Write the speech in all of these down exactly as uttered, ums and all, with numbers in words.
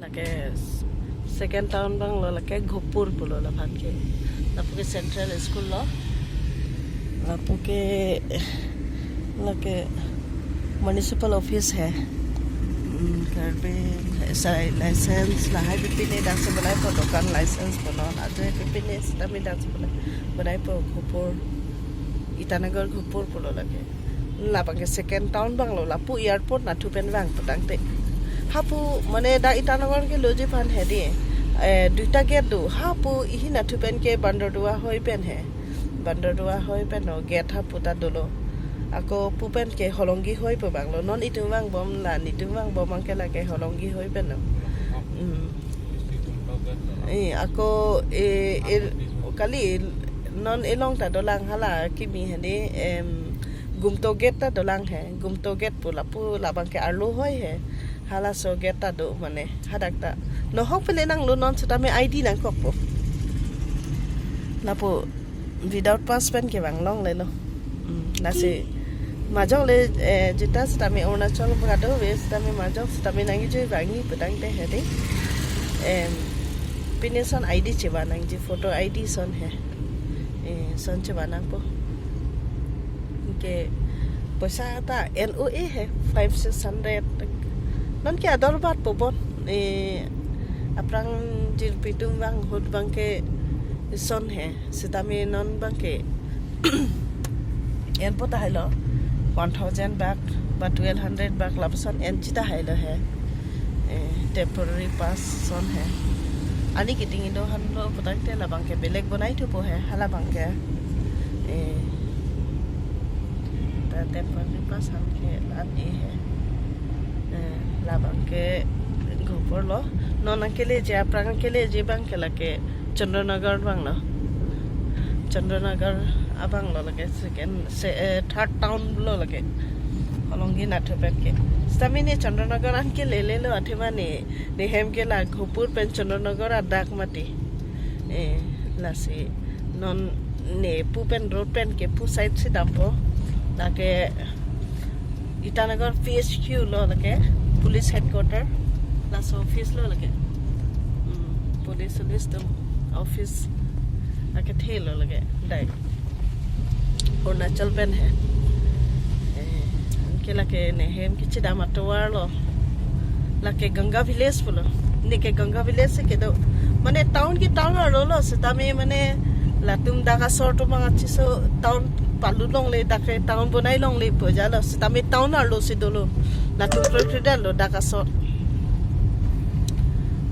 Lake s-, second town abang lo, lake Ghopur pulo laphan ke. Lapu ke central school lo. Lapu ke, lake municipal office he. Hmm, Karbi sai license lahai pipine dang si bonaipo, dokan license punon. Ajo pipine sitame dang si bonai, bonaipo Ghopur. Itanagar Ghopur pulo lake. Labang ke second town abang lo, lapu airport nathu pen vang pu tangte. Hapu mane dak Itanagar ke loji aphan hedi. Eh, duita gate do. Hapu ihi nathu pen ke Banderdua hoi pen he. Banderdua hoi pen lo gate hapu ta dolo. Ako pu pen ke Holongi hoi pu abang lo. Non itum vangbom la, nitum vangbom abang ke lake Holongi hoi pen lo. Hmm. Eh, ako, eh, eh, kali non elong ta dolang hala kimi hedi, em, Gumto gate ta dolang he, Gumto gate pu lapu labang ke arlo hoi he, halaso gate ta do mane, hadak ta. Nohok pele nanglo non sitame I D nangkokpo. Lapu without pass pen ke vang longlelo. Hmm, lasi majok le, eh, jita sitame Arunachal kadokave sitame majok sitame nangkejui vangji pu tangte hedi. Em, pine son I D chevan nangji, photo I D son he. Eh, son chevan nangpo. Ke poisa ta N O A he, five, six hundred. Non ke ador bat po bon. Eh, aphrang jirpi atum vang ahut abang ke son he. Sitame non abang ke enpo tahai lo, one thousand bak ba twelve hundred bak lapuson enji tahai lo he. Eh, temporary pass son he. Ani kiting indo han lo pu tangte labang ke belek bonai thupo he, halabang ke. Eh, ta temporary pass han ke la-an e he. Eh, labang ke Ghopur lo. Non nangkeleji, aphrang nangkeleji abang ke lake Chandranagar abang lo. Chandranagar abang lo lake second, se, eh, third town lo lake. Holongi nathu pen ke. Sitame ne Chandranagar an ke lelelo, athema ne, ne hem ke la Ghopur pen Chandranagar adak mati. Eh, lasi non ne pu pen road pen ke pu side si dampo. Lake Itanagar P H Q lo lake, police headquarter, laso office lo lake. Hmm, police, police atum office lake the lo lake, dai Arunachal pen he. Eh, ke lake ne hem kechedam atovar lo. Lake Ganga Village pulo. Ne ke Ganga Village si kedo. Mane town ke town arlo lo, sitame mane latum dak asor atum angachiso town palu longle, dak ke town bonai longle pu jalo. Sitame town arlo si dolo. Latum propriedad lo dak asor.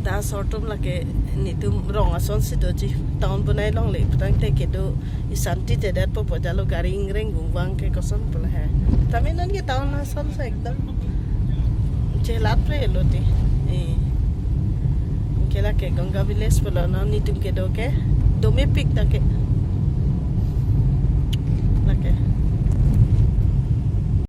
Dak asor atum lake nitum rong ason si doji. Town bonai longle pu tangte kedo, isanti te det po pu jalo, gari ingreng gung vang ke koson pulo he. Tame non ke town ason si ekdom chelat pre lo ti. Eh. Ke lake Ganga Village pulo, non nitum kedo ke. Domepik ta ke.